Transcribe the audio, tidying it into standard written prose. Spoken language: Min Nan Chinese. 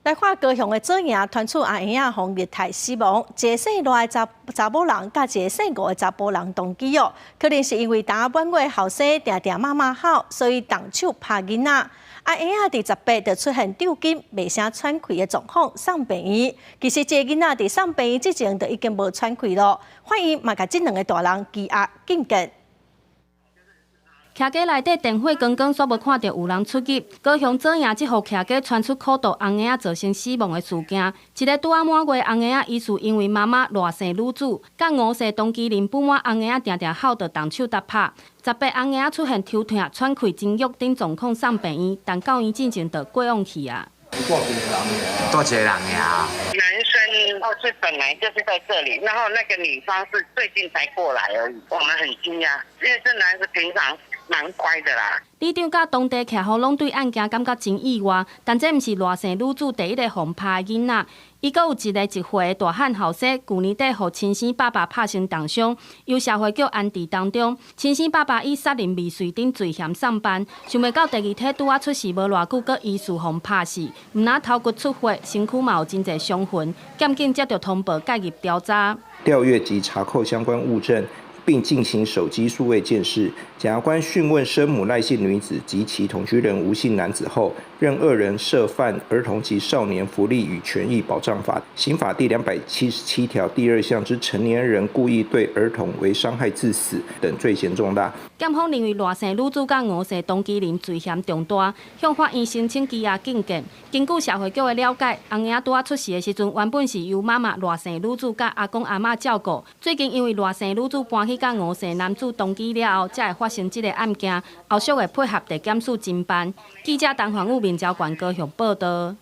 來看高雄的左營傳出紅嬰仔予虐待死亡，一个姓賴的查查某人佮一个姓吳的查埔人同居哦，可能是因為擔仔滿月後生定定媽媽吼，所以動手拍囡仔。啊，嬰仔佇18就出現抽筋、袂啥喘氣的狀況，送病院。其實這个囡仔佇送病院之前就已經無喘氣囉。法院嘛共這兩个大人羈押禁見。徛家內底電火光光，煞無看著有人出入。高雄左營這戶徛家傳出苦毒紅嬰仔造成死亡的事件。一个拄仔滿月紅嬰仔，疑似因為媽媽賴姓女子，佮吳姓同居人不滿紅嬰仔定定吼，就動手搭拍。18紅嬰仔出現頭痛、喘氣真弱等狀況送病院，但到院進前就過往去啊。多一个人呀。男生哦是本來就是在這裡，然後那個女方是最近才過來而已。我們很驚訝，因為這男子平常蠻乖的啦。里長佮當地徛戶攏對案件感覺真意外，但這毋是賴姓女子第一個予拍的囡仔，伊閣有一个1歲的大漢後生，舊年底予親生爸爸拍成重傷，由社會局安置當中。親生爸爸以殺人未遂等罪嫌送辦，想袂到第二體拄仔出世無偌久，閣疑似予拍死，毋但頭骨出血，身軀嘛有真濟傷痕，檢警接著通報介入調查。調閱及查扣相關物證，並進行手機數位鑑識，檢察官訊問生母賴姓女子及其同居人吳姓男子後，認二人涉犯《兒童及少年福利與權益保障法》刑法第277條第二項之成年人故意對兒童為傷害致死等罪嫌重大。檢方認為賴姓女子佮吳姓同居人罪嫌重大，向法院申請羈押禁見。根據社會局的了解，紅嬰仔拄仔出世的時陣，原本是由媽媽賴姓女子佮阿公阿嬤照顧。最近因為賴姓女子搬去佮吳姓男子同居了後，才會發生這个案件。後續會配合地檢署偵辦。記者陳環宇、面交縣高雄報導。